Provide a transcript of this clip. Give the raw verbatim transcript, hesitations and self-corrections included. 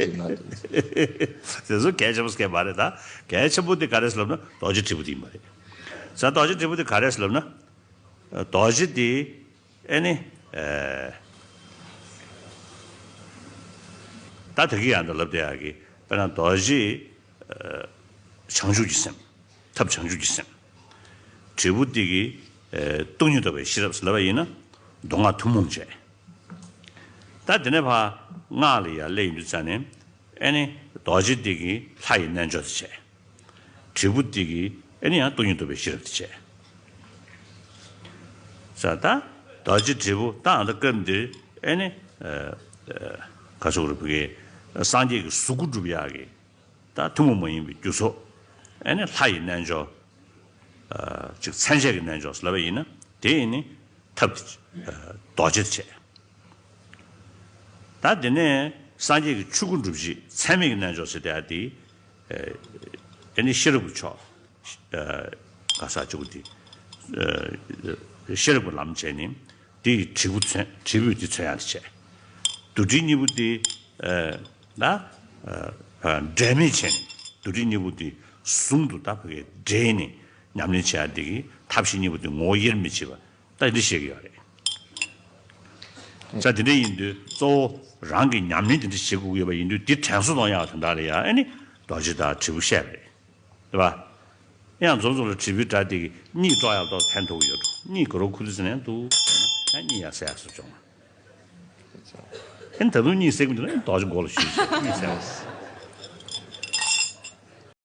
དེ་ཚོ་གལ་ཆེན་པོ་སྐད་མ་རེད་ད། གལ་ཆེན་པོ་དེ་ག་རེ་ཟེར་ལབ་ན་རྡོ་རྗེ་དྲིལ་བུ་དེ་ཡིན་པ་རེད། ས་རྡོ་རྗེ་དྲིལ་བུ་དེ་ག་རེ་ཟེར་ལབ་ན། རྡོ་རྗེ་དེ་ཨེ་ནི། ད་དེ་གི་ཡང་ད་ལབ་བསྡད་ཡག་གི་དཔེར་ན་རྡོ་རྗེ་བྱང་ཆུབ་ཀྱི་སེམས། ཐབས་བྱང་ཆུབ་ཀྱི་སེམས། དྲིལ་བུ་དེ་གིས་སྟོང་ཉིད་རྟོགས་པའི་ཤེས་རབ་ཟེར་ལབ་པ་ཡིན་ན་མདོ་སྔགས་ཐུན་མོང་བྱས། ད་དེ་ནས་ཕར་སྔགས་ལ་ཡར་སླེབས་ཡོང་དུས་ཙ་ནས་ཨེ་ནི་རྡོ་རྗེ་དེ་གིས་ལྷ་ཡི་རྣལ་འབྱོར་དེ་བྱས། དྲིལ་བུ་དེ་གིས་ཨེ་ནི་ཡང་སྟོང་ཉིད་རྟོགས་པའི་ཤེས་རབ་དེ་བྱས། ས་ད་རྡོ་རྗེ་དྲིལ་བུ་ད་ཨ་ད་སྐབས་འདིར་ཨེ་ནི་ག་ཚོད་རེད་བུ་གའི་སངས་རྒྱས་ཀྱི་གཟུགས་སྐུ་སྒྲུབ་ཡག་གི་ད་ཐུན་མོང་མ་ཡིན་པའི་རྒྱུ་ཚོགས། ཨེ་ནི་ལྷ་ཡི་རྣལ་འབྱོར། ཅིག་མཚན་བཅས་ཀྱི་རྣལ་འབྱོར་ལབ་པ་ཡིན་ན་དེ་ཡིན་ནི་ཐབས་དེ་རྡོ་རྗེ་དེ་བྱས། ད་དེ་ནས་སངས་རྒྱས་ཀྱི་ཆོས་སྐུ་སྒྲུབ་བྱེད་མཚན་མེད་ཀྱི་རྣལ་འབྱོར་ཟེར་དེ་ཨ་དེ་ཨེ་ནི་ཤེས་རབ་ཀྱི་ཕྱོགས། ག་ས་ཅིག་དེ་ཤེས་རབ་ཀྱི་ལམ་བྱས་ནི། དེ་ཡི་དྲིལ་བུ་མཚོན། དྲིལ་བུས་དེ་མཚོན་ཡག་དེ་བྱས། རྡོར་དྲིལ་གཉིས་པོ་དེ་ཨ་ན་ཨ་འབྲལ་མེད་བྱས་ནས་རྡོར་དྲིལ་གཉིས་པོ་དེ་ཟུང་དུ་ད་བུ་གའི་འདྲེས་ནས་ཉམས་ལེན་བྱེད་ཡག་དེ་གི་ཐབས་ཤེས་གཉིས་པོ་དེ་ངོ་བོ་དབྱེར་མི་ཕྱེད་པ་ད་འདི་བཤད་ཀྱི་ཡོད་རེད། ས་དེ་འདྲ་ཡིན་དུས་གཙོ་བོ་རང་གི་ཉམས་ལེན་དེ་འདྲ་བྱེད་དགོས་ཀྱི་ཡོད་པ་ཡིན་དུས་དེ་དྲན་གསོ་གཏོང་ཡག་དོན་དག་ལ་ཡང་ཨ་ནི་རྡོ་རྗེ་དང་དྲིལ་བུ་བཤད་པ་རེད། རེད་པ། ཡང་འཛོམས་འཛོམས་ལ་དྲིལ་བུའི་སྒྲ་དེ་གིས་གཉིད་དཀྲོག་ཡག་ཏོག་ཕན་ཐོགས་ཀྱི་ཡོད་འགྲོ། གཉིད་དགོས་རོགས་ཁུ་ཚུར་ཟིན་ནས་འདུག་ཟེར་ན་ཡང་གཉིད་ཡང་སད་ཡག་བཟོ་བྱུང་། ཨེ་ད་དུང་གཉིད་སད་ཀྱི་འདུག་ན་རྡོ་རྗེ་མགོ་ལ་གཞུས་བྱས་གཉིད་སད་པ།